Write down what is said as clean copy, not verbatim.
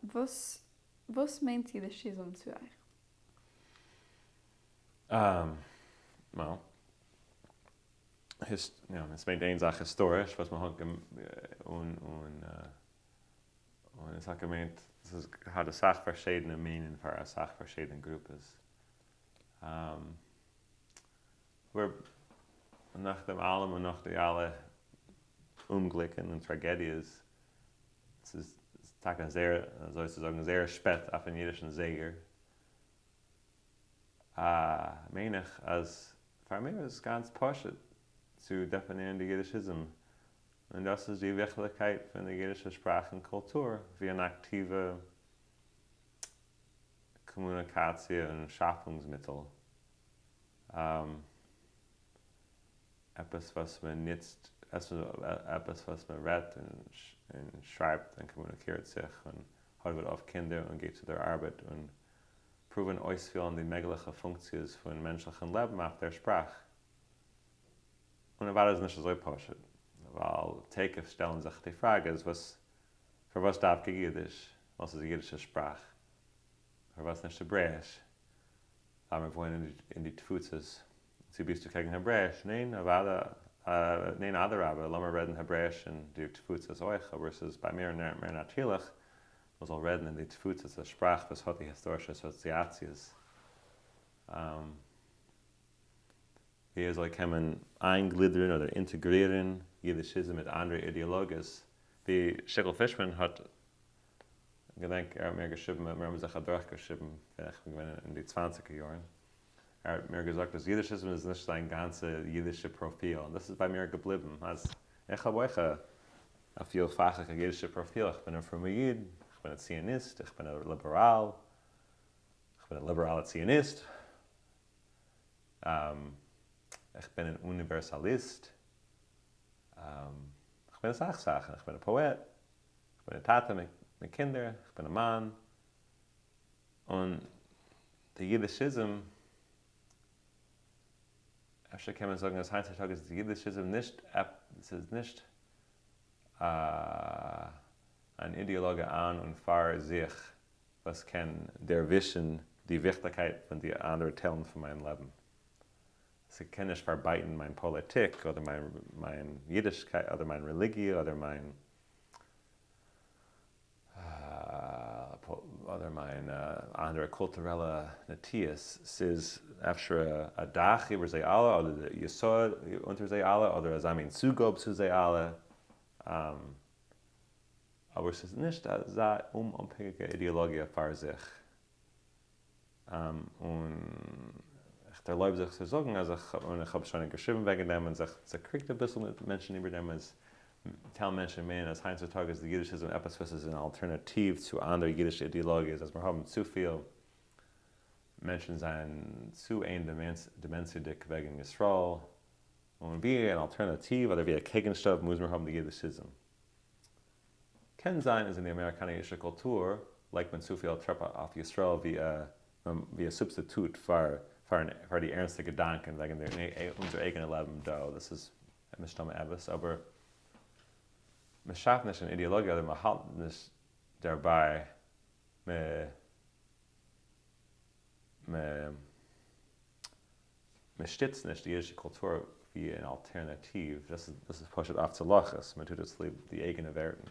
וואס וואס מיינט יידישיזם צו אייך? Well, עס מיינט איין זאך היסטאריש וואס מען האט און און און עס האט געמיינט, עס איז געהאט אסאך פארשידענע מיינען פאר אסאך פארשידענע גרופעס. אבער נאך דעם אלעם און נאך די אלע אומגליקן און טראגעדיעס, ס'איז טאקע זייער, אזוי צו זאגן, זייער שפעט אויפן אידישן זייגער, מיין איך אז פאר מיר איז גאנץ פשוט צו דעפינירן די יידישיזם, און דאס איז די וויכטיגקייט פון די יידישע שפראך און קולטור ווי אן אקטיווע קאמוניקאציע און שאפונגס-מיטל. עפעס וואס מען נוצט, עפעס וואס מען רעדט און שרייבט און קאמוניקירט זיך און האדעוועט אויף קינדער און גייט צו דער ארבעט און פרואוון אויספילן די מעגליכע פונקציעס פון מענטשליכן לעבן אויף דער שפראך. און אוודאי איז נישט אזוי פשוט, ווייל תיכף שטעלן זיך די פראגעס, וואס פארוואס דווקא אידיש? וואס איז די אידישע שפראך? פארוואס נישט העברעאיש? ווייל מיר וואוינען אין די תפוצות. צו ביסטו קעגן העברעאיש? ניין, אוודאי, ניין אדרבה, לאמיר רעדן העברעאיש אין די תפוצות אויך, אבער ס'איז ביי מיר מער נאטירליך מען זאל רעדן אין די תפוצות א שפראך וואס האט די היסטארישע אסאציאציעס. ווי אזוי קען מען איינגלידערן אדער אינטעגרירן יידישיזם מיט אנדערע אידעאלאגיעס? ווי שיקל פישמאן האט, געדענק ער האט מיר געשריבן, מיר האבן זיך אדורכגעשריבן ווען איך בין געווען אין די צוואנציגער יארן, ער האט מיר געזאגט אז יידישיזם איז נישט זיין גאנצע יידישע פראפיל, און דאס איז ביי מיר געבליבן אז איך האב אויך א פילפאכיגע יידישע פראפיל, איך בין א פרומער איד, איך בין א ציוניסט, איך בין א ליבעראל, איך בין א ליבעראלע ציוניסט, איך בין אן אוניווערסאליסט, איך בין אסאך זאכן, איך בין א פאעט, איך בין א טאטע מיט קינדער, איך בין א מאן, און די יידישיזם, אפשר קען מען זאגן אז היינט צוטאג איז די יידישיזם נישט, ס'איז נישט אן אידעאלאגיע אן און פאר זיך וואס קען דערווישן די וויכטיגקייט פון די אנדערע טיילן פון מיין לעבן. ס'קען נישט פארבייטן מיין פאליטיק אדער מיין אידישקייט אדער מיין רעליגיע אדער מיין אדער מיין אנדערע קולטורעלע נטיות. ס'איז אפשר א דאך איבער זיי אלע אדער די יסוד אונטער זיי אלע אדער אזא מין צוגאב צו זיי אלע. אבער ס'איז נישט אזא אומאפהענגיגע אידעאלאגיע פאר זיך. און איך דערלויב זיך צו זאגן אז איך, און איך האב שוין געשריבן וועגן דעם און זיך צעקריגט אביסל מיט מענטשן איבער דעם, אז טייל מענטשן מיינען אז היינט צוטאג איז די יידישיזם עפעס וואס איז אן אלטערנאטיוו צו אנדערע יידישע אידעאלאגיעס, אז מיר האבן צופיל מענטשן זענען צו איין-דימענסיעדיג וועגן ישראל, און ווי אן אלטערנאטיוו אדער ווי א קעגנשטעל מוז מיר האבן די יידישיזם. קען זיין אז אין די אמעריקאנער אידישע קולטור לייגט מען צופיל טראפ אויף ישראל ווי א סובסטיטוט פאר פאר די ערנסטע געדאנקען וועגן אונזער אייגענע לעבן דא, דאס איז מסתמא אמת, אבער מען שאפט נישט אן אידעאלאגיע אדער מען האלט נישט דערביי, מען מען שטיצט נישט די אידישע קולטור ווי אן אלטערנאטיוו, דאס איז פשוט אויף צו להכעיס, מען טוט עס צוליב די אייגענע ווערטן.